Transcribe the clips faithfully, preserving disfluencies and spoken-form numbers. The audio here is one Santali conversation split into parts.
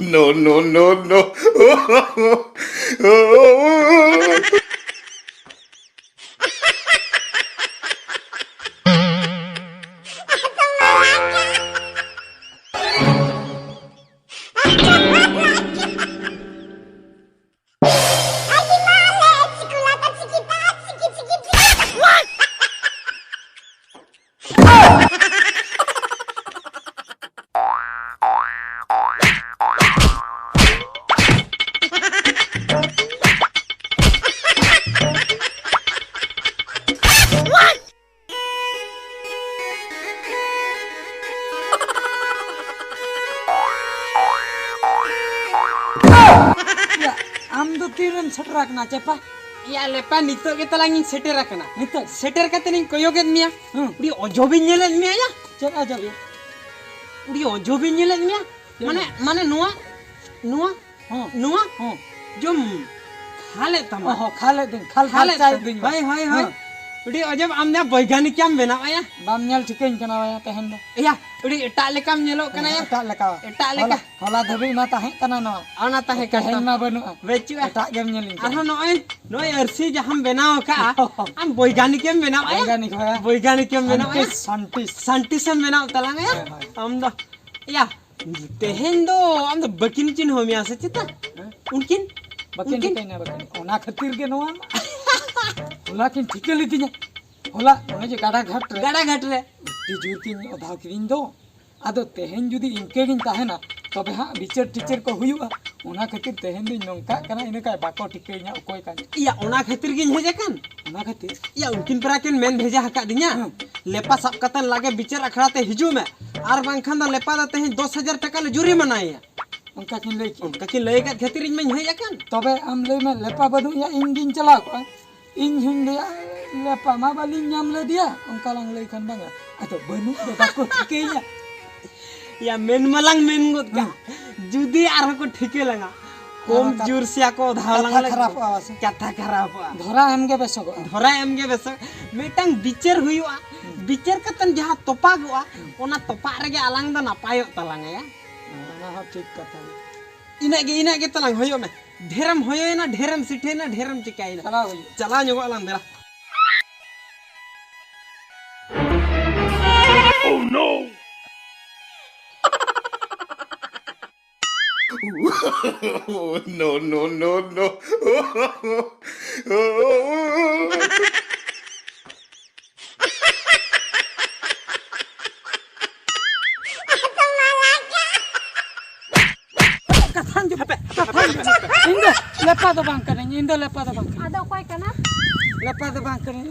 No, no, no, no. ᱭᱟ, ᱟᱢ ᱫᱚ ᱛᱤᱨᱮᱢ ᱥᱮᱴᱮᱨ ᱟᱠᱟᱱᱟ, ᱪᱮᱯᱟ? ᱭᱟ, ᱞᱮᱯᱟ, ᱱᱤᱛᱚᱜ ᱜᱮ ᱛᱟᱞᱟᱝ ᱤᱧ ᱥᱮᱴᱮᱨ ᱟᱠᱟᱱᱟ᱾ ᱱᱤᱛᱚᱜ? ᱥᱮᱴᱮᱨ ᱠᱟᱛᱮ ᱤᱧ ᱠᱚᱭᱚᱜᱮᱫ ᱢᱮᱭᱟ᱾ ᱦᱩᱸ᱾ ᱟᱹᱰᱤ ᱚᱡᱚᱵᱤᱧ ᱧᱮᱞᱮᱫ ᱢᱮᱭᱟ, ᱭᱟ᱾ ᱪᱮᱫ ᱚᱡᱚᱵ, ᱭᱟ? ᱟᱹᱰᱤ ᱚᱡᱚᱵᱤᱧ ᱧᱮᱞᱮᱫ ᱢᱮᱭᱟ᱾ ᱪᱮᱫ? ᱢᱟᱱᱮ, ᱢᱟᱱᱮ ᱱᱚᱣᱟ, ᱱᱚᱣᱟ, ᱦᱚᱸ᱾ ᱱᱚᱣᱟ ᱦᱚᱸ᱾ ᱡᱚᱢ ᱠᱷᱟᱞᱮᱫ ᱛᱟᱢᱟ᱾ ᱚ ᱦᱚᱸ, ᱠᱷᱟᱞᱮᱫ ᱫᱟᱹᱧ, ᱠᱷᱟᱞ, ᱠᱷᱟᱞᱮᱫ ᱠᱷᱟᱞᱪᱟᱭᱮᱫ ᱛᱟᱢᱟ᱾ ᱫᱟᱹᱧ᱾ ᱦᱳᱭ, ᱦᱳᱭ, ᱦᱳᱭ᱾ ᱦᱚᱸ᱾ ᱟᱹᱰᱤ ᱚᱡᱚᱵ, ᱟᱢ ᱫᱚ ᱵᱳᱭᱜᱟᱱᱤᱠ ᱮᱢ ᱵᱮᱱᱟᱣ ᱟᱭᱟ᱾ ᱵᱟᱢ ᱧᱮᱞ ᱴᱷᱤᱠᱟᱹᱧ ᱠᱟᱱᱟ ᱭᱟ ᱛᱮᱦᱮᱧ ᱫᱚ᱾ ᱮᱭᱟ, ᱟᱹᱰᱤ ᱮᱴᱟᱜ ᱞᱮᱠᱟᱢ ᱧᱮᱞᱚᱜ ᱠᱟᱱᱟ ᱭᱟ᱾ ᱮᱴᱟᱜ ᱞᱮᱠᱟ᱾ ᱮᱴᱟᱜ ᱞᱮᱠᱟ᱾ ᱦᱚᱞᱟ, ᱦᱚᱞᱟ ᱫᱷᱟᱹᱵᱤᱡ ᱢᱟ ᱛᱟᱦᱮᱸ ᱠᱟᱱᱟ ᱱᱚᱣᱟ᱾ ᱚᱱᱟ ᱛᱟᱦᱮᱸ ᱠᱟᱱ ᱛᱮᱦᱮᱧ ᱛᱟᱢᱟ᱾ ᱢᱟ ᱵᱟᱹᱱᱩᱜᱼᱟ᱾ ᱵᱟᱹᱪᱩᱜᱼᱟ᱾ ᱮᱴᱟᱜ ᱜᱮᱢ ᱧᱮᱞᱤᱧ ᱠᱟᱱᱟ᱾ ᱟᱨᱦᱚᱸ ᱱᱚᱜᱼᱚᱭ, ᱱᱚᱜᱼᱚᱭ ᱟᱹᱨᱥᱤ ᱡᱟᱦᱟᱸᱢ ᱵᱮᱱᱟᱣ ᱟᱠᱟᱜᱼᱟ, ᱟᱢ ᱵᱳᱭᱜᱟᱱᱤᱠ ᱮᱢ ᱵᱮᱱᱟᱣ ᱟᱭᱟ᱾ ᱵᱳᱭᱜᱟᱱᱤᱠ ᱦᱳᱭ᱾ ᱵᱳᱭᱜᱟᱱᱤᱠ ᱮᱢ ᱵᱮᱱᱟᱣ ᱟᱭᱟ᱾ ᱥᱟᱱᱴᱤᱥ, ᱥᱟᱱᱴᱤᱥ᱾ ᱥᱟᱱᱴᱤᱥ ᱮᱢ ᱵᱮᱱᱟᱣ ᱛᱟᱞᱟᱝ ᱟᱭᱟ᱾ ᱦᱳᱭ, ᱦᱳᱭ᱾ ᱟᱢ ᱫᱚ, ᱮᱭᱟ, ᱛᱮᱦᱮᱧ ᱫᱚ ᱟᱢ ᱫᱚ ᱵᱟᱹᱠᱤᱱ ᱪᱤᱱᱦᱟᱹᱣ ᱢᱮᱭᱟ ᱥᱮ ᱪᱮᱛᱟ? ᱦᱮᱸ? ᱩᱱᱠᱤᱱ? ᱵᱟᱹᱠᱤᱱ ᱩᱱᱠᱤᱱ? ᱴᱷᱤᱠᱟᱹᱭᱱᱟ, ᱵᱟᱹᱠᱤᱱ᱾ ᱚᱱᱟ ᱠᱷᱟᱹᱛᱤᱨ ᱜᱮ ᱱᱚᱣᱟ ᱢᱟ᱾ ᱦᱚᱞᱟ ᱠᱤᱱ ᱴᱷᱤᱠᱟᱹ ᱞᱤᱫᱤᱧᱟ᱾ ᱦᱚᱞᱟ ᱚᱱᱮ ᱡᱮ ᱜᱟᱰᱟ ᱜᱷᱟᱴ ᱨᱮ᱾ ᱜᱟᱰᱟ ᱜᱷᱟᱴ ᱨᱮ᱾ ᱟᱹᱰᱤ ᱡᱳᱨ ᱠᱤᱱ ᱚᱫᱷᱟᱣ ᱠᱤᱫᱤᱧ ᱫᱚ᱾ ᱟᱫᱚ ᱛᱮᱦᱮᱧ ᱡᱩᱫᱤ ᱤᱱᱠᱟᱹ ᱜᱤᱧ ᱛᱟᱦᱮᱱᱟ, ᱛᱚᱵᱮ ᱦᱟᱸᱜ ᱵᱤᱪᱟᱹᱨ ᱴᱤᱪᱟᱹᱨ ᱠᱚ ᱦᱩᱭᱩᱜᱼᱟ᱾ ᱚᱱᱟ ᱠᱷᱟᱹᱛᱤᱨ ᱛᱮᱦᱮᱧ ᱫᱚᱧ ᱱᱚᱝᱠᱟᱜ ᱠᱟᱱᱟ, ᱤᱱᱟᱹ ᱠᱷᱟᱡ ᱵᱟᱠᱚ ᱴᱷᱤᱠᱟᱹᱭᱧᱟ ᱚᱠᱚᱭ ᱠᱟᱱ᱾ ᱤᱭᱟ, ᱚᱱᱟ ᱠᱷᱟᱹᱛᱤᱨ ᱜᱤᱧ ᱦᱮᱡ ᱟᱠᱟᱱ᱾ ᱚᱱᱟ ᱠᱷᱟᱹᱛᱤᱨ? ᱤᱭᱟ, ᱩᱱᱠᱤᱱ ᱯᱮᱲᱟ ᱠᱤᱱ ᱢᱮᱱ ᱵᱷᱮᱡᱟ ᱟᱠᱟᱫᱤᱧᱟ, ᱦᱮᱸ᱾ ᱞᱮᱯᱟ ᱥᱟᱵ ᱠᱟᱛᱮ ᱞᱟᱜᱮ ᱵᱤᱪᱟᱹᱨ ᱟᱠᱷᱲᱟ ᱛᱮ ᱦᱤᱡᱩᱜ ᱢᱮ, ᱟᱨ ᱵᱟᱝᱠᱷᱟᱱ ᱫᱚ ᱞᱮᱯᱟ ᱫᱚ ᱛᱮᱦᱮᱧ ᱫᱚᱥ ᱦᱟᱡᱟᱨ ᱴᱟᱠᱟ ᱞᱮ ᱡᱩᱨᱤᱢᱟᱱᱟᱭᱮᱭᱟ᱾ ᱚᱱᱠᱟ ᱠᱤᱱ ᱞᱟᱹᱭ ᱠᱮᱫ᱾ ᱚᱱᱠᱟ ᱠᱤᱱ ᱞᱟᱹᱭ ᱟᱠᱟᱫ ᱠᱷᱟᱹᱛᱤᱨ ᱤᱧ ᱢᱟᱧ ᱦᱮᱡ ᱟᱠᱟᱱ᱾ ᱛᱚᱵᱮ ᱟᱢ ᱞᱟᱹᱭ ᱢᱮ, ᱞᱮᱯᱟ ᱵᱟᱹᱱᱩᱜ ᱭᱟ, ᱤᱧ ᱜᱤᱧ ᱪᱟᱞᱟᱣ ᱠᱚᱜᱼᱟ᱾ ᱤᱧ ᱦᱚᱧ ᱞᱟᱹᱭᱟ, "ᱞᱮᱯᱟ ᱢᱟ ᱵᱟᱹᱞᱤᱧ ᱧᱟᱢ ᱞᱮᱫᱮᱭᱟ", ᱚᱱᱠᱟ ᱞᱟᱝ ᱞᱟᱹᱭ ᱠᱷᱟᱱ ᱵᱟᱝᱟ? ᱟᱫᱚ ᱵᱟᱹᱱᱩᱜ ᱫᱚ ᱵᱟᱠᱚ ᱴᱷᱤᱠᱟᱹᱭᱟ᱾ ᱭᱟ, ᱢᱮᱱ ᱢᱟᱞᱟᱝ ᱢᱮᱱ ᱜᱚᱫ ᱠᱟᱜ, ᱦᱮᱸ᱾ ᱡᱩᱫᱤ ᱟᱨᱦᱚᱸ ᱠᱚ ᱴᱷᱤᱠᱟᱹ ᱞᱟᱝᱟ, ᱠᱚᱢ ᱟᱨᱦᱚᱸ ᱠᱟᱛ-, ᱡᱳᱨ ᱥᱮ ᱟᱠᱚ ᱫᱷᱟᱣ ᱞᱟᱝ ᱠᱟᱛᱷᱟ ᱞᱮ-, ᱠᱷᱟᱨᱟᱯᱚᱜᱼᱟ ᱥᱮ? ᱠᱟᱛᱷᱟ ᱠᱷᱟᱨᱟᱯᱚᱜᱼᱟ᱾ ᱫᱷᱚᱨᱟ ᱮᱢ ᱜᱮ ᱵᱮᱥᱚᱜᱚᱜᱼᱟ᱾ ᱫᱷᱚᱨᱟ ᱮᱢ ᱜᱮ ᱵᱮᱥᱚᱜ᱾ ᱢᱤᱫᱴᱟᱝ ᱵᱤᱪᱟᱹᱨ ᱦᱩᱭᱩᱜᱼᱟ᱾ ᱦᱩᱸ᱾ ᱵᱤᱪᱟᱹᱨ ᱠᱟᱛᱮ ᱡᱟᱦᱟᱸ ᱛᱚᱯᱟᱜᱚᱜᱼᱟ, ᱦᱩᱸ᱾ ᱚᱱᱟ ᱛᱚᱯᱟᱜ ᱨᱮᱜᱮ ᱟᱞᱟᱝ ᱫᱚ ᱱᱟᱯᱟᱭᱚᱜ ᱛᱟᱞᱟᱝᱟ ᱭᱟ᱾ ᱚᱱᱟ ᱦᱚᱸ ᱴᱷᱤᱠ ᱠᱟᱛᱷᱟ ᱜᱮ᱾ ᱤᱱᱟᱹᱜ ᱜᱮ, ᱤᱱᱟᱹᱜ ᱜᱮ ᱛᱟᱞᱟᱝ ᱦᱩᱭᱩᱜ ᱢᱮ᱾ ᱰᱷᱮᱨᱮᱢ ᱦᱚᱭᱚᱭᱮᱱᱟ, ᱰᱷᱮᱨᱮᱢ ᱥᱤᱴᱷᱟᱹᱭᱮᱱᱟ, ᱰᱷᱮᱨᱮᱢ ᱪᱤᱠᱟᱹᱭᱮᱱᱟ᱾ ᱪᱟᱞᱟᱣ ᱦᱩᱭᱩᱜ᱾ ᱪᱟᱞᱟᱣ ᱧᱚᱜᱚᱜ ᱟᱞᱟᱝ ᱫᱮᱞᱟ᱾ Oh, no, no, no, no. ᱠᱟᱛᱷᱟᱧ ᱟᱸᱡᱚᱢ᱾ ᱦᱟᱯᱮ, ᱦᱟᱯᱮ, ᱠᱟᱛᱷᱟᱧ ᱦᱟᱯᱮ, ᱟᱸᱡᱚᱢ᱾ ᱦᱟᱯᱮ, ᱦᱟᱯᱮ᱾ ᱤᱧ ᱫᱚ ᱞᱮᱯᱟ ᱫᱚ ᱵᱟᱝ ᱠᱟᱹᱱᱟᱹᱧ, ᱤᱧ ᱫᱚ ᱞᱮᱯᱟ ᱫᱚ ᱵᱟᱝ ᱠᱟᱹᱱᱟᱹᱧ᱾ ᱟᱫᱚ ᱚᱠᱚᱭ ᱠᱟᱱᱟ? ᱞᱮᱯᱟ ᱫᱚ ᱵᱟᱝ ᱠᱟᱹᱱᱟᱹᱧ,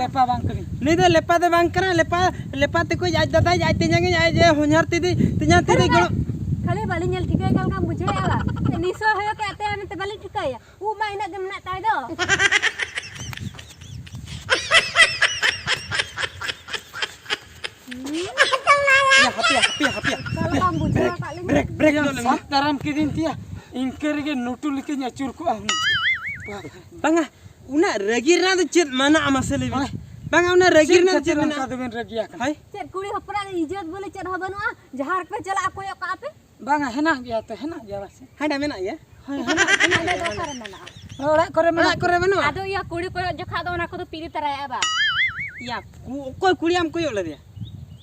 ᱞᱮᱯᱟ ᱵᱟᱝ ᱠᱟᱹᱱᱟᱹᱧ᱾ ᱱᱩᱭ ᱫᱚ ᱞᱮᱯᱟ ᱫᱚ ᱵᱟᱝ ᱠᱟᱱᱟ, ᱞᱮᱯᱟ, ᱞᱮᱯᱟ ᱛᱮᱠᱚ ᱟᱡ ᱫᱟᱫᱟᱭ, ᱟᱡ ᱛᱮᱧᱟᱝ, ᱟᱡ ᱦᱚᱧᱦᱟᱨ ᱛᱮᱫᱤ, ᱛᱮᱧᱟᱝ ᱛᱮᱫᱤ ᱠᱷᱟᱹᱞᱤ ᱜᱚᱲᱚ᱾ ᱵᱟᱭ-, ᱠᱷᱟᱹᱞᱤ ᱵᱟᱹᱞᱤᱧ ᱧᱮᱞ ᱴᱷᱤᱠᱟᱹᱭ ᱠᱟᱱ ᱞᱮᱠᱟᱢ ᱵᱩᱡᱷᱟᱹᱣᱮᱫᱼᱟ ᱵᱟᱝ? ᱱᱤᱥᱚᱭ ᱦᱩᱭᱩᱜ ᱠᱟᱱ ᱛᱮ ᱢᱮᱱᱛᱮ ᱵᱟᱹᱞᱤᱧ ᱴᱷᱤᱠᱟᱹᱭᱟ᱾ ᱩᱵ ᱢᱟ ᱤᱱᱟᱹᱜ ᱜᱮ ᱢᱮᱱᱟᱜ ᱛᱟᱭ ᱫᱚ᱾ ᱭᱟ, ᱦᱟᱯᱮᱭᱟ, ᱦᱟᱯᱮᱭᱟ, ᱦᱟᱯᱮᱭᱟ, ᱚᱠᱟ ᱞᱮᱠᱟᱢ ᱦᱟᱯᱮᱭᱟ᱾ ᱵᱩᱡᱷᱟᱹᱣ ᱟᱠᱟᱫ ᱞᱤᱧᱟ? ᱵᱨᱮᱠ, ᱵᱨᱮᱠ ᱧᱚᱜ ᱞᱮ ᱢᱮ᱾ ᱥᱟᱵ ᱫᱟᱨᱟᱢ ᱠᱤᱫᱤᱧ ᱛᱮᱭᱟ, ᱤᱱᱠᱟᱹ ᱨᱮᱜᱮ ᱱᱩᱴᱩ ᱞᱮᱠᱟᱧ ᱟᱹᱪᱩᱨ ᱠᱚᱜᱼᱟ ᱦᱩᱱᱟᱹᱝ᱾ ᱵᱟᱝᱟ, ᱩᱱᱟᱹᱜ ᱨᱟᱹᱜᱤ ᱨᱮᱱᱟᱜ ᱫᱚ ᱪᱮᱫ ᱢᱮᱱᱟᱜᱼᱟ ᱢᱟᱥᱮ ᱞᱟᱹᱭ ᱵᱤᱱ? ᱦᱳᱭ᱾ ᱵᱟᱝᱟ, ᱩᱱᱟᱹᱜ ᱨᱟᱹᱜᱤ ᱪᱮᱫ ᱨᱮᱱᱟᱜ ᱫᱚ ᱠᱷᱟᱹᱛᱤᱨ ᱪᱮᱫ ᱚᱱᱠᱟ ᱢᱮᱱᱟᱜᱼᱟ? ᱫᱚᱵᱤᱱ ᱨᱟᱹᱜᱤ ᱟᱠᱟᱱᱟ? ᱦᱳᱭ᱾ ᱪᱮᱫ ᱠᱩᱲᱤ ᱦᱚᱯᱚᱱᱟᱜ ᱤᱡᱽᱡᱚᱛ ᱵᱚᱞᱮ ᱪᱮᱫ ᱦᱚᱸ ᱵᱟᱹᱱᱩᱜᱼᱟ? ᱡᱟᱦᱟᱸ ᱨᱮᱯᱮ ᱪᱟᱞᱟᱜᱼᱟ ᱠᱚᱭᱚᱜ ᱠᱟᱜᱼᱟ ᱯᱮ? ᱵᱟᱝᱟ, ᱦᱮᱱᱟᱜ ᱜᱮᱭᱟ ᱛᱚ, ᱦᱮᱱᱟᱜ ᱜᱮᱭᱟ ᱵᱟᱥᱮ? ᱦᱟᱸᱰᱮ ᱢᱮᱱᱟᱜ ᱜᱮᱭᱟ? ᱦᱳᱭ, ᱦᱮᱱᱟᱜ ᱜᱮᱭᱟ᱾ ᱟᱞᱮ ᱫᱚ ᱚᱠᱟᱨᱮ ᱢᱮᱱᱟᱜᱼᱟ? ᱚᱲᱟᱜ ᱠᱚᱨᱮ ᱢᱮᱱᱟᱜᱼᱟ᱾ ᱚᱲᱟᱜ ᱠᱚᱨᱮ ᱵᱟᱹᱱᱩᱜᱼᱟ? ᱟᱫᱚ ᱤᱭᱟᱹ ᱠᱩᱲᱤ ᱠᱚᱭᱚᱜ ᱡᱚᱠᱷᱟ ᱫᱚ ᱚᱱᱟ ᱠᱚᱫᱚ ᱯᱤᱨᱤ ᱛᱟᱨᱟᱭᱟ ᱵᱟ? ᱤᱭᱟᱹ, ᱠᱩ-, ᱚᱠᱚᱭ ᱠᱩᱲᱤ ᱟᱢ ᱠᱚᱭᱚᱜ ᱞᱮᱫᱮᱭᱟ?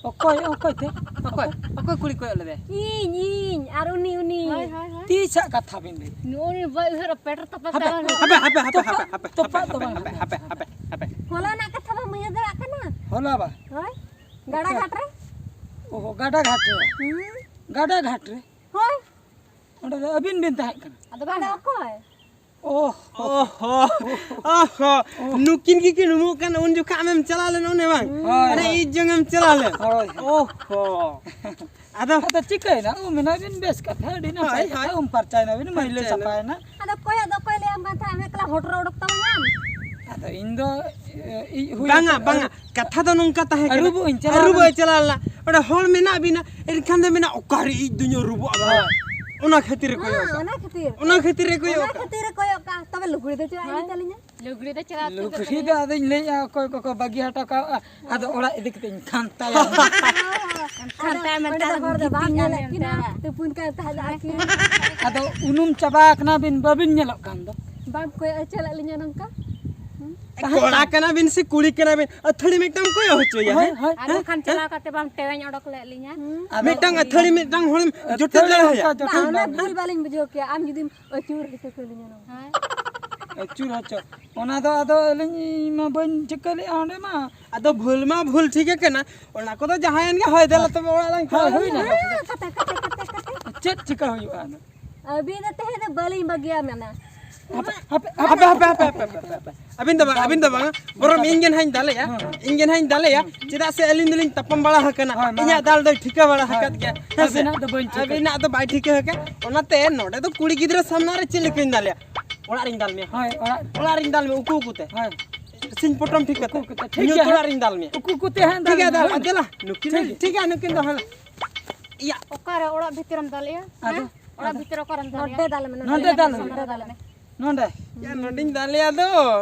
ᱚᱠᱚᱭ, ᱚᱠᱚᱭ ᱛᱮ? ᱚᱠᱚᱭ? ᱚᱠᱚᱭ ᱠᱩᱲᱤ ᱠᱚᱭᱚᱜ ᱞᱮᱫᱮᱭᱟ? ᱤᱧ, ᱤᱧ, ᱟᱨ ᱩᱱᱤ, ᱩᱱᱤ᱾ ᱦᱳᱭ, ᱦᱳᱭ, ᱦᱳᱭ᱾ ᱛᱤᱥᱟᱜ ᱠᱟᱛᱷᱟ ᱵᱤᱱ ᱞᱟᱹᱭ? ᱱᱩᱜᱼᱩ ᱱᱩᱭ ᱵᱟᱭ ᱩᱭᱦᱟᱹᱨᱟ, ᱯᱮᱴ ᱨᱮ ᱛᱟᱯᱮ ᱦᱟᱯᱮ, ᱛᱟᱵᱮᱱ ᱦᱟᱯᱮ, ᱦᱟᱯᱮ, ᱦᱟᱯᱮ, ᱛᱚᱯᱟᱜ, ᱦᱟᱯᱮ, ᱦᱟᱯᱮ, ᱛᱚᱯᱟᱜ ᱫᱚ ᱦᱟᱯᱮ, ᱵᱟᱝ ᱦᱟᱯᱮ, ᱦᱟᱯᱮ, ᱦᱟᱯᱮ, ᱦᱟᱯᱮ᱾ ᱦᱚᱞᱟᱱᱟᱜ ᱠᱟᱛᱷᱟ ᱵᱟᱢ ᱩᱭᱦᱟᱹᱨ ᱫᱟᱲᱮᱭᱟᱜ ᱠᱟᱱᱟ? ᱦᱚᱞᱟ ᱵᱟ? ᱦᱳᱭ᱾ ᱜᱟᱰᱟ ᱚᱠᱟ? ᱜᱷᱟᱴ ᱨᱮ᱾ ᱚᱦᱚ, ᱜᱟᱰᱟ ᱜᱷᱟᱴ ᱨᱮ᱾ ᱦᱩᱸ᱾ ᱜᱟᱰᱟ ᱜᱷᱟᱴ ᱨᱮ? ᱦᱳᱭ᱾ ᱚᱸᱰᱮ ᱫᱚ ᱟᱹᱵᱤᱱ ᱵᱤᱱ ᱛᱟᱦᱮᱸ ᱠᱟᱱᱟ? ᱟᱫᱚ ᱵᱟᱝ ᱫᱚ ᱚᱠᱚᱭ? ᱚᱦ᱾ ᱚᱦᱚ, ᱚᱦᱚ, ᱱᱩᱠᱤᱱ ᱜᱮᱠᱤᱱ ᱩᱢᱩᱜ ᱠᱟᱱ, ᱩᱱ ᱡᱚᱠᱷᱟ ᱟᱢᱮᱢ ᱪᱟᱞᱟᱣ ᱞᱮᱱ ᱚᱱᱮ ᱵᱟᱝ? ᱦᱳᱭ, ᱚᱱᱮ ᱦᱳᱭ᱾ ᱤᱡ ᱡᱚᱝ ᱮᱢ ᱪᱟᱞᱟᱣ ᱞᱮᱱ᱾ ᱦᱳᱭ᱾ ᱚᱦᱚ᱾ ᱟᱫᱚ ᱟᱫᱚ ᱪᱤᱠᱟᱹᱭᱮᱱᱟ? ᱩᱢ ᱮᱱᱟ ᱵᱤᱱ, ᱵᱮᱥ ᱠᱟᱛᱷᱟ, ᱟᱹᱰᱤ ᱱᱟᱯᱟᱭ ᱦᱳᱭ, ᱠᱟᱛᱷᱟ, ᱦᱳᱭ᱾ ᱩᱢ ᱯᱷᱟᱨᱪᱟᱭᱮᱱᱟ ᱵᱤᱱ, ᱢᱟᱹᱭᱞᱟᱹ ᱯᱷᱟᱨᱪᱟᱭᱮᱱᱟ᱾ ᱥᱟᱯᱷᱟᱭᱮᱱᱟ᱾ ᱟᱫᱚ ᱠᱚᱭᱚᱜ ᱫᱚ ᱚᱠᱚᱭ ᱞᱟᱹᱭᱟᱢ ᱠᱟᱱ ᱛᱟᱦᱮᱸᱫ, ᱟᱢ ᱮᱠᱞᱟ ᱦᱚᱴᱚᱨ ᱚᱰᱚᱠ ᱛᱟᱢᱟᱢ? ᱟᱫᱚ ᱤᱧ ᱫᱚ, ᱮ, ᱤᱡ ᱦᱩᱭ ᱵᱟᱝᱟ, ᱠᱟᱛᱮ ᱵᱟᱝᱟ, ᱠᱟᱛᱷᱟ ᱫᱚ ᱱᱚᱝᱠᱟ ᱛᱟᱦᱮᱸ ᱠᱟᱱᱟ᱾ ᱟᱹᱨᱩᱵᱚᱜ ᱤᱧ ᱪᱟᱞᱟᱣ ᱟᱹᱨᱩᱵᱚᱜ ᱞᱮᱱᱟ᱾ ᱮ ᱪᱟᱞᱟᱣ ᱞᱮᱱᱟ, ᱚᱸᱰᱮ ᱦᱚᱲ ᱢᱮᱱᱟᱜ ᱵᱤᱱᱟ, ᱮᱱᱠᱷᱟᱱ ᱫᱚ ᱢᱮᱱᱟ, "ᱚᱠᱟᱨᱮ ᱤᱡ ᱫᱩᱧ ᱟᱹᱨᱩᱵᱚᱜᱼᱟ?" ᱦᱳᱭ᱾ ᱚᱱᱟ ᱠᱷᱟᱹᱛᱤᱨ ᱮ ᱠᱚᱭᱚᱜ ᱦᱮᱸ, ᱟᱠᱟᱫ᱾ ᱚᱱᱟ ᱠᱷᱟᱹᱛᱤᱨ᱾ ᱚᱱᱟ ᱠᱷᱟᱹᱛᱤᱨ ᱮ ᱠᱚᱭᱚᱜ ᱚᱱᱟ ᱟᱠᱟᱫ᱾ ᱠᱷᱟᱹᱛᱤᱨ ᱮ ᱠᱚᱭᱚᱜ ᱟᱠᱟᱫ᱾ ᱛᱚᱵᱮ ᱞᱩᱜᱽᱲᱤ ᱫᱚ ᱪᱮᱫ ᱟᱹᱜᱩᱭ ᱛᱟᱹᱞᱤᱧᱟ? ᱞᱩᱜᱽᱲᱤ ᱫᱚ ᱪᱮᱫ ᱟᱹᱜᱩᱭ ᱞᱩᱜᱽᱲᱤ ᱛᱟᱹᱞᱤᱧᱟ? ᱫᱚ ᱟᱫᱚᱧ ᱞᱟᱹᱭᱮᱫᱼᱟ, ᱚᱠᱚᱭ ᱠᱚᱠᱚ ᱵᱟᱹᱜᱤ ᱦᱚᱴᱚ ᱠᱟᱜᱼᱟ, ᱟᱫᱚ ᱚᱲᱟᱜ ᱤᱫᱤ ᱠᱟᱛᱮ ᱤᱧ ᱠᱷᱟᱱᱛᱟᱭᱟ᱾ ᱠᱷᱟᱱᱛᱟᱭ ᱢᱮᱱᱛᱮ ᱚᱸᱰᱮ ᱫᱚ ᱟᱫᱚ ᱦᱚᱲ ᱫᱚ ᱵᱟᱢ ᱜᱤᱛᱤᱡ ᱧᱮᱞᱮᱫ ᱧᱟᱢ ᱠᱤᱱᱟ, ᱛᱟᱭᱟ᱾ ᱛᱩᱯᱩᱱ ᱠᱟᱱ ᱛᱟᱦᱮᱸᱫ ᱟᱹᱠᱤᱱ᱾ ᱟᱫᱚ ᱩᱱᱩᱢ ᱪᱟᱵᱟ ᱟᱠᱟᱱᱟ ᱵᱤᱱ, ᱵᱟᱵᱤᱱ ᱧᱮᱞᱚᱜ ᱠᱟᱱ ᱫᱚ᱾ ᱵᱟᱢ ᱠᱚᱭᱚᱜ ᱦᱚᱪᱚ ᱞᱮᱫ ᱞᱤᱧᱟ ᱱᱚᱝᱠᱟ? ᱦᱩᱸ? ᱠᱚᱲᱟ ᱠᱟᱱᱟ ᱵᱤᱱ ᱥᱮ ᱠᱩᱲᱤ ᱠᱟᱱᱟ ᱵᱤᱱ? ᱟᱹᱛᱷᱟᱹᱲᱤ ᱢᱤᱫᱴᱟᱝ ᱠᱚᱭᱚᱜ ᱦᱚᱪᱚᱭᱟ, ᱦᱳᱭ, ᱦᱮᱸ? ᱦᱳᱭ᱾ ᱟᱫᱚ ᱦᱮᱸ? ᱠᱷᱟᱱ ᱦᱮᱸ? ᱪᱟᱞᱟᱣ ᱠᱟᱛᱮ ᱵᱟᱢ ᱴᱮᱣᱮᱧ ᱚᱰᱚᱠ ᱞᱮᱫ ᱞᱤᱧᱟ? ᱦᱩᱸ? ᱟᱫᱚ ᱢᱤᱫᱴᱟᱝ ᱟᱹᱛᱷᱟᱹᱲᱤ ᱢᱤᱫᱴᱟᱝ ᱦᱚᱲᱮᱢ ᱡᱚᱴᱮᱫ ᱟᱹᱛᱷᱟᱹᱲᱤ ᱫᱟᱲᱮᱭᱟᱭᱟ? ᱚᱱᱠᱟ ᱡᱚᱴᱮᱫ ᱵᱟᱝ, ᱚᱱᱟ ᱵᱟᱝ᱾ ᱵᱷᱩᱞ ᱵᱟᱞᱤᱧ ᱵᱩᱡᱷᱟᱹᱣ ᱠᱮᱭᱟ᱾ ᱟᱢ ᱡᱩᱫᱤᱢ ᱟᱹᱪᱩᱨ ᱦᱚᱪᱚ ᱠᱮᱞᱤᱧᱟ ᱱᱚᱝᱠᱟ᱾ ᱦᱮᱸ? ᱟᱹᱪᱩᱨ ᱦᱚᱪᱚ᱾ ᱚᱱᱟ ᱫᱚ ᱟᱫᱚ ᱟᱹᱞᱤᱧ ᱢᱟ ᱵᱟᱹᱧ ᱴᱷᱤᱠᱟᱹ ᱞᱮᱫᱼᱟ ᱚᱸᱰᱮ ᱢᱟ᱾ ᱟᱫᱚ ᱵᱷᱩᱞ ᱢᱟ ᱵᱷᱩᱞ ᱴᱷᱤᱠ ᱜᱮ ᱠᱟᱱᱟ᱾ ᱚᱱᱟ ᱠᱚᱫᱚ ᱡᱟᱦᱟᱸᱭᱮᱱ ᱜᱮ, ᱦᱳᱭ, ᱫᱮᱞᱟ ᱛᱚᱵᱮ ᱚᱲᱟᱜ ᱞᱟᱝ ᱦᱳᱭ, ᱪᱟᱞᱟᱜᱼᱟ᱾ ᱦᱩᱭᱱᱟ᱾ ᱦᱮᱸ, ᱠᱟᱛᱮ, ᱠᱟᱛᱮ, ᱠᱟᱛᱮ, ᱠᱟᱛᱮ᱾ ᱪᱮᱫ ᱪᱤᱠᱟ ᱦᱩᱭᱩᱜᱼᱟ ᱟᱫᱚ? ᱟᱹᱵᱤᱱ ᱫᱚ ᱛᱮᱦᱮᱧ ᱫᱚ ᱵᱟᱹᱞᱤᱧ ᱵᱟᱹᱜᱤᱭᱟ ᱢᱮᱱᱟ᱾ ᱦᱟᱯᱮ, ᱦᱟᱯᱮ, ᱦᱟᱯᱮ, ᱦᱟᱯᱮ, ᱦᱟᱯᱮ, ᱦᱟᱯᱮ᱾ ᱟᱹᱵᱤᱱ ᱫᱚ ᱵᱟᱝ, ᱟᱹᱵᱤᱱ ᱫᱚ ᱵᱟᱝᱟ᱾ ᱵᱚᱨᱚᱝ ᱤᱧ ᱜᱮ ᱱᱟᱦᱟᱜ ᱤᱧ ᱫᱟᱞᱮᱭᱟ᱾ ᱦᱮᱸ᱾ ᱤᱧ ᱜᱮ ᱱᱟᱦᱟᱜ ᱤᱧ ᱫᱟᱞᱮᱭᱟ᱾ ᱦᱮᱸ᱾ ᱪᱮᱫᱟᱜ ᱥᱮ ᱟᱹᱞᱤᱧ ᱫᱚᱞᱤᱧ ᱛᱟᱯᱟᱢ ᱵᱟᱲᱟ ᱟᱠᱟᱱᱟ᱾ ᱦᱳᱭ, ᱢᱟ᱾ ᱤᱧᱟᱹᱜ ᱫᱟᱞ ᱫᱚᱭ ᱴᱷᱤᱠᱟᱹ ᱵᱟᱲᱟ ᱦᱳᱭ᱾ ᱟᱠᱟᱫ ᱜᱮᱭᱟ᱾ ᱦᱮᱸ ᱥᱮ? ᱟᱹᱵᱤᱱᱟᱜ ᱫᱚ ᱵᱟᱹᱧ ᱴᱷᱤᱠᱟᱹ᱾ ᱟᱹᱵᱤᱱᱟᱜ ᱫᱚ ᱵᱟᱭ ᱴᱷᱤᱠᱟᱹ ᱟᱠᱟᱫ᱾ ᱚᱱᱟᱛᱮ ᱱᱚᱰᱮ ᱫᱚ ᱠᱩᱲᱤ ᱜᱤᱫᱽᱨᱟᱹ ᱥᱟᱢᱱᱟ ᱨᱮ ᱪᱮᱫ ᱞᱮᱠᱟᱧ ᱫᱟᱞᱮᱭᱟ? ᱚᱲᱟᱜ ᱨᱤᱧ ᱫᱟᱞ ᱢᱮᱭᱟ᱾ ᱦᱳᱭ, ᱚᱲᱟᱜ᱾ ᱚᱲᱟᱜ ᱨᱤᱧ ᱫᱟᱞ ᱢᱮᱭᱟ, ᱩᱠᱩ ᱩᱠᱩ ᱛᱮ᱾ ᱦᱳᱭ᱾ ᱥᱤᱧ ᱯᱚᱴᱚᱢ ᱴᱷᱤᱠ ᱠᱟᱛᱮ᱾ ᱩᱠᱩ ᱩᱠᱩ ᱛᱮ, ᱴᱷᱤᱠ ᱧᱩᱛ ᱜᱮᱭᱟ᱾ ᱚᱲᱟᱜ ᱨᱤᱧ ᱫᱟᱞ ᱢᱮᱭᱟ᱾ ᱩᱠᱩ ᱩᱠᱩ ᱛᱮ ᱦᱟᱸᱜ ᱴᱷᱤᱠ ᱜᱮᱭᱟ, ᱫᱟᱞ ᱫᱟᱞ, ᱢᱮ᱾ ᱫᱮᱞᱟ᱾ ᱱᱩᱠᱤᱱ ᱴᱷᱤᱠ ᱨᱮᱱ, ᱜᱮᱭᱟ᱾ ᱴᱷᱤᱠ ᱜᱮᱭᱟ, ᱱᱩᱠᱤᱱ ᱫᱚ ᱦᱟᱸᱜ᱾ ᱤᱭᱟ᱾ ᱚᱠᱟᱨᱮ ᱚᱲᱟᱜ ᱵᱷᱤᱛᱤᱨᱮᱢ ᱫᱟᱞᱮᱜᱼᱟ? ᱟᱫᱚ? ᱦᱮᱸ? ᱚᱲᱟᱜ ᱟᱫᱚ? ᱵᱷᱤᱛᱤᱨ ᱚᱠᱟᱨᱮᱢ ᱫᱟᱞᱮᱜᱼᱟ? ᱱᱚᱰᱮ ᱫᱟᱞ ᱢᱮ, ᱱᱚᱰᱮ ᱱᱚᱰᱮ ᱫᱟᱞ ᱫᱟᱞ ᱢᱮ᱾ ᱢᱮ᱾ ᱱᱚᱰᱮ᱾ ᱭᱟ, ᱱᱚᱰᱮᱧ ᱫᱟᱞᱮᱭᱟ ᱫᱚ,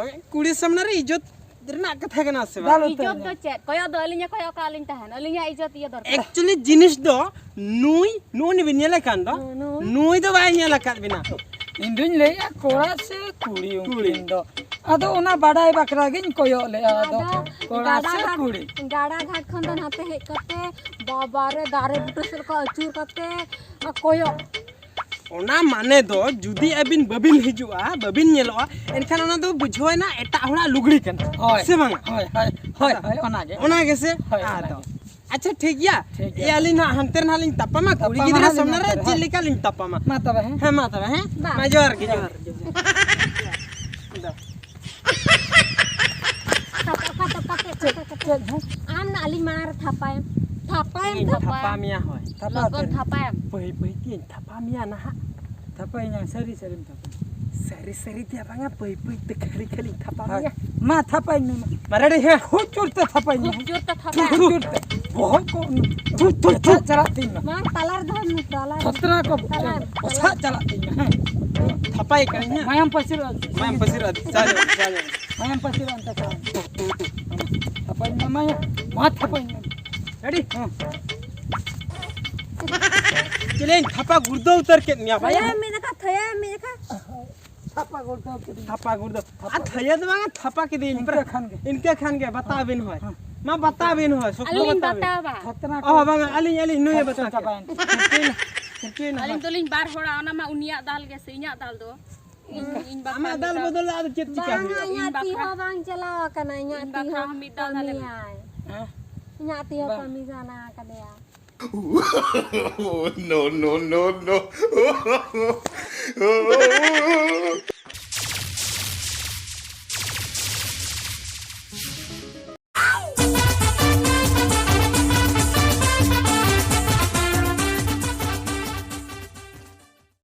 ᱠᱩᱲᱤ ᱥᱟᱢᱱᱟ ᱨᱮ ᱤᱡᱽᱡᱚᱛ ᱨᱮᱱᱟᱜ ᱠᱟᱛᱷᱟ ᱠᱟᱱᱟ ᱥᱮ ᱵᱟᱝ? ᱫᱟᱞ ᱩᱛᱟᱹᱨ ᱤᱡᱽᱡᱚᱛ ᱢᱮ᱾ ᱫᱚ ᱪᱮᱫ? ᱠᱚᱭᱚᱜ ᱫᱚ ᱟᱹᱞᱤᱧᱮ ᱠᱚᱭᱚᱜ ᱠᱟᱜ ᱞᱤᱧ ᱛᱟᱦᱮᱱ᱾ ᱟᱹᱞᱤᱧᱟᱜ ᱤᱡᱽᱡᱚᱛ ᱤᱭᱟᱹ ᱫᱚᱨᱠᱟᱨ᱾ Actually ᱡᱤᱱᱤᱥ ᱫᱚ ᱱᱩᱭ, ᱱᱩᱭ ᱱᱩᱭ ᱵᱤᱱ ᱧᱮᱞᱮ ᱠᱟᱱ ᱫᱚ, ᱱᱩᱭ᱾ ᱱᱩᱭ ᱫᱚ ᱵᱟᱭ ᱧᱮᱞ ᱟᱠᱟᱫ ᱵᱤᱱᱟ᱾ ᱤᱧ ᱫᱩᱧ ᱞᱟᱹᱭᱮᱜᱼᱟ, ᱠᱚᱲᱟ ᱥᱮ ᱠᱩᱲᱤ ᱠᱩᱲᱤ᱾ ᱩᱱᱠᱤᱱ ᱫᱚ᱾ ᱟᱫᱚ ᱚᱱᱟ ᱵᱟᱰᱟᱭ ᱵᱟᱠᱷᱨᱟ ᱜᱤᱧ ᱠᱚᱭᱚᱜ ᱞᱮᱜᱼᱟ, ᱟᱫᱚ ᱟᱫᱚ ᱠᱚᱲᱟ ᱜᱟᱰᱟ ᱥᱮ ᱜᱷᱟᱴ, ᱠᱩᱲᱤ? ᱜᱟᱰᱟ ᱜᱷᱟᱴ ᱠᱷᱚᱱ ᱫᱚ ᱱᱟᱛᱮ ᱦᱮᱡ ᱠᱟᱛᱮ, ᱵᱟᱵᱟ ᱨᱮ, ᱫᱟᱨᱮ ᱵᱩᱴᱟᱹ ᱥᱮᱫ ᱠᱚ ᱟᱹᱪᱩᱨ ᱠᱟᱛᱮ ᱠᱚᱭᱚᱜ᱾ ᱚᱱᱟ ᱢᱟᱱᱮ ᱫᱚ ᱡᱩᱫᱤ ᱟᱹᱵᱤᱱ ᱵᱟᱹᱵᱤᱱ ᱦᱤᱡᱩᱜᱼᱟ, ᱵᱟᱹᱵᱤᱱ ᱧᱮᱞᱚᱜᱼᱟ, ᱮᱱᱠᱷᱟᱱ ᱚᱱᱟ ᱫᱚ ᱵᱩᱡᱷᱟᱹᱣ ᱮᱱᱟ ᱮᱴᱟᱜ ᱦᱚᱲᱟᱜ ᱞᱩᱜᱽᱲᱤ ᱠᱟᱱᱟ᱾ ᱦᱳᱭ᱾ ᱥᱮ ᱵᱟᱝᱟ? ᱦᱳᱭ, ᱦᱳᱭ, ᱦᱳᱭ, ᱦᱳᱭ, ᱚᱱᱟᱜᱮ᱾ ᱚᱱᱟ ᱜᱮᱥᱮ? ᱦᱳᱭ, ᱟᱫᱚ᱾ ᱚᱱᱟᱜᱮ᱾ ᱟᱪᱪᱷᱟ, ᱴᱷᱤᱠ ᱜᱮᱭᱟ᱾ ᱴᱷᱤᱠ ᱜᱮᱭᱟ᱾ ᱮ, ᱟᱹᱞᱤᱧ ᱱᱟᱦᱟᱜ ᱦᱟᱱᱛᱮ ᱨᱮ ᱱᱟᱦᱟᱜ ᱞᱤᱧ ᱛᱟᱯᱟᱢᱟ, ᱠᱩᱲᱤ ᱛᱟᱯᱟᱢᱟ ᱜᱤᱫᱽᱨᱟᱹ ᱦᱟᱸᱜ ᱞᱤᱧ ᱥᱟᱢᱱᱟ ᱨᱮ ᱱᱟᱛᱮ ᱨᱮ, ᱪᱮᱫ ᱦᱳᱭ᱾ ᱞᱮᱠᱟ ᱞᱤᱧ ᱛᱟᱯᱟᱢᱟ? ᱢᱟ ᱛᱚᱵᱮ, ᱦᱮᱸ᱾ ᱦᱮᱸ, ᱢᱟ ᱛᱚᱵᱮ, ᱦᱮᱸ? ᱵᱟᱝ᱾ ᱢᱟ ᱡᱚᱦᱟᱨ ᱜᱮ, ᱡᱚᱦᱟᱨ᱾ ᱡᱚᱦᱟᱨ, ᱡᱚᱦᱟᱨ᱾ ᱪᱮᱫ, ᱪᱮᱫ, ᱦᱮᱸ? ᱟᱢ ᱱᱟ ᱟᱹᱞᱤᱧ ᱢᱟᱲᱟᱝ ᱨᱮ ᱛᱷᱟᱯᱟᱭᱮᱢ᱾ ᱛᱷᱟᱯᱟᱭᱮᱢ ᱤᱧ ᱛᱷᱟᱯᱟ᱾ ᱛᱷᱟᱯᱟ ᱢᱮᱭᱟ, ᱦᱳᱭ᱾ ᱛᱷᱟᱯᱟ ᱞᱚᱜᱚᱱ ᱩᱛᱟᱹᱨ᱾ ᱛᱷᱟᱯᱟᱭᱮᱢ᱾ ᱵᱟᱹᱭ ᱵᱟᱹᱭ ᱛᱮᱧ ᱛᱷᱟᱯᱟ ᱢᱮᱭᱟ ᱱᱟᱦᱟᱜ᱾ ᱛᱷᱟᱯᱟᱭᱤᱧᱟ, ᱥᱟᱹᱨᱤ ᱥᱟᱹᱨᱤᱢ ᱛᱷᱟᱯᱟ᱾ ᱥᱟᱹᱨᱤ ᱥᱟᱹᱨᱤ ᱛᱮ ᱵᱟᱝᱟ, ᱵᱟᱹᱭ ᱵᱟᱹᱭ ᱛᱮ ᱠᱷᱟᱹᱞᱤ ᱠᱷᱟᱹᱞᱤᱧ ᱛᱷᱟᱯᱟ ᱦᱳᱭ᱾ ᱢᱮᱭᱟ᱾ ᱢᱟ ᱛᱷᱟᱯᱟᱭᱤᱧ ᱢᱮ ᱢᱟ᱾ ᱢᱟ ᱨᱮᱰᱤ, ᱦᱮᱸ᱾ ᱠᱷᱩᱵ ᱡᱳᱨ ᱛᱮ ᱛᱷᱟᱯᱟᱭᱤᱧ ᱢᱮ᱾ ᱠᱷᱩᱵ ᱡᱳᱨ ᱛᱮ ᱛᱷᱟᱯᱟᱭᱮᱢ᱾ ᱠᱷᱩᱵ ᱡᱳᱨ ᱛᱮ᱾ ᱵᱚᱦᱚᱜ ᱠᱚ ᱛᱷᱩ, ᱛᱷᱩ, ᱛᱷᱩ᱾ ᱚᱥᱟᱜ ᱪᱟᱞᱟᱜ ᱛᱤᱧ ᱢᱟ᱾ ᱢᱟ ᱛᱟᱞᱟ ᱨᱮ ᱫᱚᱦᱚᱭ ᱢᱮ, ᱛᱟᱞᱟ ᱨᱮ᱾ ᱛᱷᱚᱛᱨᱟ ᱠᱚ ᱛᱟᱞᱟ ᱨᱮ, ᱛᱟᱞᱟ ᱚᱥᱟᱜ ᱨᱮ᱾ ᱪᱟᱞᱟᱜ ᱛᱤᱧ ᱢᱟ, ᱦᱮᱸ᱾ ᱛᱷᱟᱯᱟᱭ ᱠᱟᱹᱱᱟᱹᱧ, ᱦᱮᱸ᱾ ᱢᱟᱭᱟᱢ ᱯᱟᱹᱥᱤᱨᱚᱜᱼᱟ᱾ ᱢᱟᱭᱟᱢ ᱯᱟᱹᱥᱤᱨᱚᱜᱼᱟ᱾ ᱢᱟᱭᱟᱢ ᱯᱟᱹᱥᱤᱨᱚᱜᱼᱟ ᱚᱱᱛᱮ ᱠᱷᱚᱱ᱾ ᱛᱷᱟᱯᱟᱧ ᱮᱢᱟᱢᱟ, ᱢᱟ ᱛᱷᱟᱯᱟᱧ ᱮᱢᱟᱢᱟ᱾ ᱨᱮᱰᱤ? ᱦᱮᱸ᱾ ᱪᱮᱞᱮᱧ ᱛᱷᱟᱯᱟ ᱜᱩᱲᱫᱟᱹ ᱩᱛᱟᱹᱨ ᱠᱮᱫ ᱢᱮᱭᱟ ᱵᱷᱟᱭᱟ᱾ ᱛᱷᱟᱭᱟ ᱢᱤᱫ ᱡᱚᱠᱷᱟ, ᱛᱷᱟᱭᱟ ᱢᱤᱫ ᱡᱚᱠᱷᱟ᱾ ᱛᱷᱟᱯᱟ ᱜᱩᱲᱫᱟᱹ ᱠᱮᱫᱤᱧ᱾ ᱛᱷᱟᱯᱟ ᱜᱩᱲᱫᱟᱹ᱾ ᱟᱨ ᱛᱷᱟᱭᱟ ᱫᱚ ᱵᱟᱝᱟ, ᱛᱷᱟᱯᱟ ᱠᱮᱫᱤᱧ᱾ ᱤᱱᱠᱟᱹ ᱠᱷᱟᱱ ᱜᱮ᱾ ᱤᱱᱠᱟᱹ ᱠᱷᱟᱱ ᱜᱮ, ᱵᱟᱛᱟᱣ ᱵᱤᱱ ᱦᱳᱭ᱾ ᱦᱮᱸ᱾ ᱢᱟ ᱵᱟᱛᱟᱣ ᱵᱤᱱ ᱦᱳᱭ, ᱥᱚᱠᱛᱚ ᱟᱹᱞᱤᱧ ᱵᱟᱛᱟᱣ ᱵᱤᱱ᱾ ᱵᱟᱛᱟᱣᱟ᱾ ᱚ, ᱵᱟᱝᱟ, ᱟᱹᱞᱤᱧ, ᱟᱹᱞᱤᱧ ᱱᱩᱭᱮ ᱵᱟᱛᱟᱣ ᱠᱮᱫᱟ᱾ ᱪᱟᱵᱟᱭᱮᱱ᱾ ᱥᱤᱨᱯᱤᱱ, ᱥᱤᱨᱯᱤᱱ ᱟᱹᱞᱤᱧ ᱦᱳᱭ᱾ ᱫᱚᱞᱤᱧ ᱵᱟᱨ ᱦᱚᱲᱟ, ᱚᱱᱟ ᱢᱟ ᱩᱱᱤᱭᱟᱜ ᱫᱟᱞ ᱜᱮ ᱥᱮ ᱤᱧᱟᱹᱜ ᱫᱟᱞ ᱫᱚ? ᱤᱧ, ᱤᱧ ᱵᱟᱠᱷᱨᱟ ᱟᱢᱟᱜ ᱫᱟᱞ ᱢᱤᱫ ᱫᱷᱟᱣ᱾ ᱵᱚᱫᱚᱞ ᱫᱚ ᱟᱫᱚ ᱪᱮᱫ ᱪᱤᱠᱟ ᱵᱟᱝᱟ, ᱦᱩᱭᱩᱜᱼᱟ? ᱤᱧᱟᱹᱜ ᱤᱧ ᱛᱤ ᱵᱟᱠᱷᱨᱟ᱾ ᱦᱚᱸ ᱵᱟᱝ ᱪᱟᱞᱟᱣ ᱟᱠᱟᱱᱟ, ᱤᱧᱟᱹᱜ ᱤᱧ ᱛᱤ ᱵᱟᱠᱷᱨᱟ ᱦᱚᱸ ᱦᱚᱸ ᱢᱤᱫ ᱫᱷᱟᱣ ᱫᱟᱞ ᱮᱢ᱾ ᱠᱟᱹᱢᱤᱭᱟᱭ᱾ ᱦᱮᱸ? ᱤᱧᱟᱹᱜ ᱛᱤ ᱦᱚᱸ ᱵᱟᱝ᱾ ᱠᱟᱹᱢᱤ ᱥᱟᱱᱟ ᱟᱠᱟᱫᱮᱭᱟ᱾ No, no, no, no.